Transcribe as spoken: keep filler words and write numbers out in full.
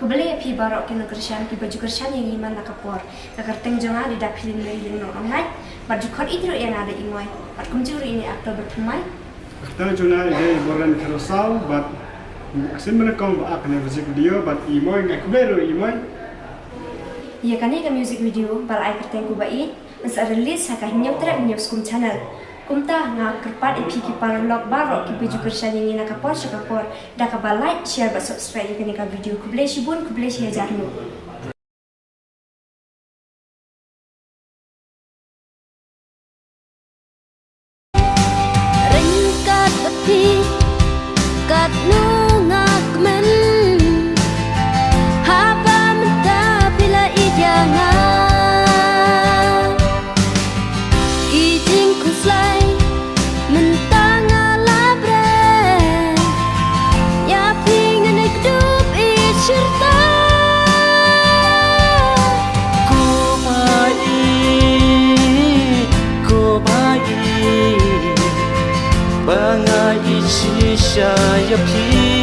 Khublei ïa phi baroh ki nongkyrshan kiba ju kyrshan ïa ngi man la ka por. Ka kyrteng jong nga dei Daphiling Mary Lyngdoh Nongnait, bad ju khot ïeit ruh ïa nga da i Moi. Bad kumjuh ruh ïa i Actor Bathymmai. Ka kyrteng jong nga dei Borlen Kharasau, bad nga sngewbha ban kong ba act ha kane ka music video, bad i Moi, nga khublei ruh i Moi. Ïa kane ka music video ba la ai kyrteng Kuba Ïeit, yn sa release ha ka Hynñiewtrep Hynñiewskum channel. Kumta nga kyrpad ïa phi ki paralok baroh kiba ju kyrshan ïa ngi na ka por sha ka por, da kaba like, share bad subscribe ïa kane ka video. Khublei shibun, khublei shi hajar nguh. Ryngkat bad phi katno nga kmen, haba mynta phi la ïeit ïa nga. Ki jingkhuslai mynta nga la bret, ïa phi ngan ïakdup ïeit shirta. Ko Bah Ïeit, ko Bah Ïeit, ba nga ïeit shisha ïa phi.